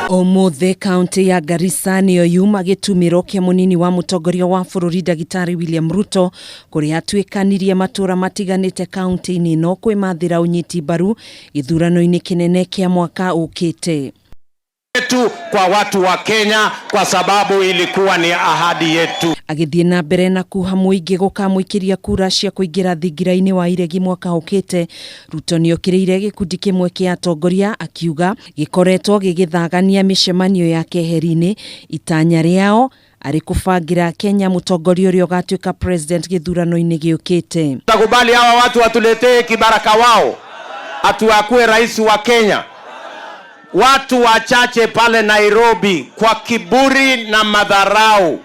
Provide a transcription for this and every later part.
Ũmũthĩ kaunti ya Garissa nĩyo yuma gĩtumĩro kĩa mũnini wa mũtongoria wa bũrũri Ndagĩtarĩ William Ruto, kũrĩa atuĩkanirie matũra matiganĩte kaunti-inĩ ĩno kwĩmathĩra ũnyiti mbaru gĩthurano-inĩ kĩnene kĩa mwaka ũkĩte. Yetu kwa watu wa Kenya kwa sababu ilikuwa ni ahadi yetu. Agĩthiĩ na mbere na kuha mũingĩ gũkamũikĩria kura cia kũingĩra thingira-inĩ wa iregi mwaka ũkĩte, Ruto nĩokĩrĩire gĩkundi kĩmwe kĩa atongoria, akiuga gĩkoretwo gĩgĩthagania mĩcemanio ya keheri-inĩ, itanya rĩao arĩ kũbangĩra Kenya mũtongoria ũrĩa ũgatuĩka president gĩthurano-inĩ gĩũkĩte. Takubali hawa watu watuletee kibaraka wao atuakue rais wa Kenya? Watu wachache pale Nairobi kwa kiburi na madharau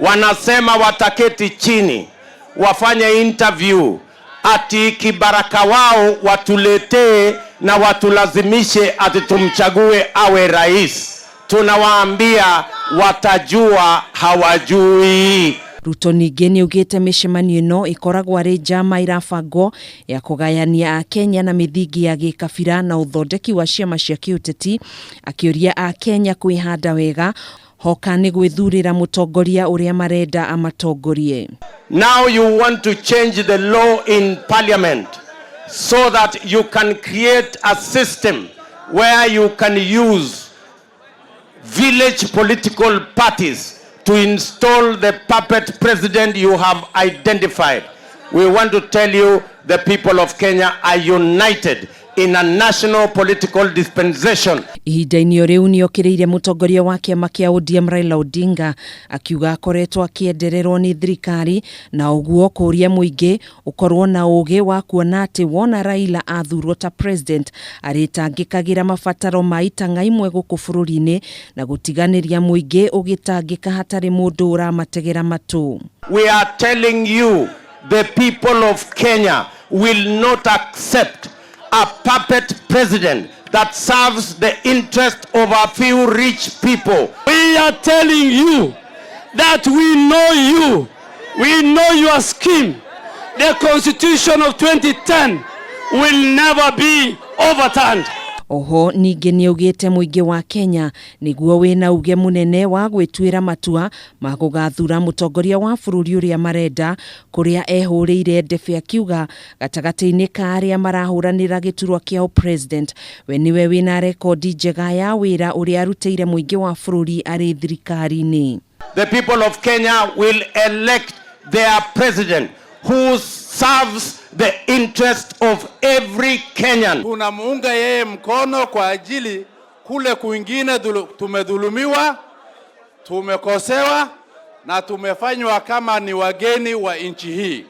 wanasema wataketi chini wafanye interview ati kibaraka wao watuletee na watulazimishe ati tumchague awe rais. Tunawaambia watajua hawajui. Ruto ningĩ nĩaugĩte mĩcemanio ĩno ĩkoragwo arĩ njama ĩrabangwo ya kũgayania Akenya na mĩthingi ya gĩkabira na ũthondeki wa ciama cia kĩũteti, akĩũria Akenya kwĩhanda wega hoka nĩ gwĩthurĩra mũtongoria ũrĩa marenda amatongorie. Now you want to change the law in parliament so that you can create a system where you can use village political parties to install the puppet president you have identified. We want to tell you the people of Kenya are united in a national political dispensation. Ihinda-inĩ o rĩu nĩokĩrĩire mũtongoria wa kĩama kĩa ODM Raila Odinga, akiuga akoretwo akĩendererwo nĩ thirikari na ũguo kũria mũingĩ ũkorwo na ũgĩ wa kuona atĩ wona Raila athurwo ta president arĩtangĩkagĩra mabataro ma itang'a imwe gũkũ bũrũri-inĩ na gũtiganĩria mũingĩ ũgĩtangĩka hatarĩ mũndũ ũramategera matũ. We are telling you the people of Kenya will not accept a puppet president that serves the interest of a few rich people. We are telling you that we know you. We know your scheme. The constitution of 2010 will never be overturned. Oho ningĩ nĩaugĩte mũingĩ wa Kenya nĩguo wĩna uge mũnene wa gwĩtuĩra matua ma gũgathura mũtongoria wa bũrũri ũrĩa marenda, kũrĩa ehũrĩire ndebe akiuga gatagatĩ-inĩ ka arĩa marahũranĩra gĩturwa kĩa president we nĩwe wĩna rekondi njega ya wĩra ũrĩa arutĩire mũingĩ wa bũrũri arĩ thirikari-inĩ. The people of Kenya will elect their president who serves the interest of every Kenyan. Tunamuunga yeye mkono kwa ajili kule kwingine tumedhulumiwa, tumekosewa na tumefanywa kama ni wageni wa nchi hii.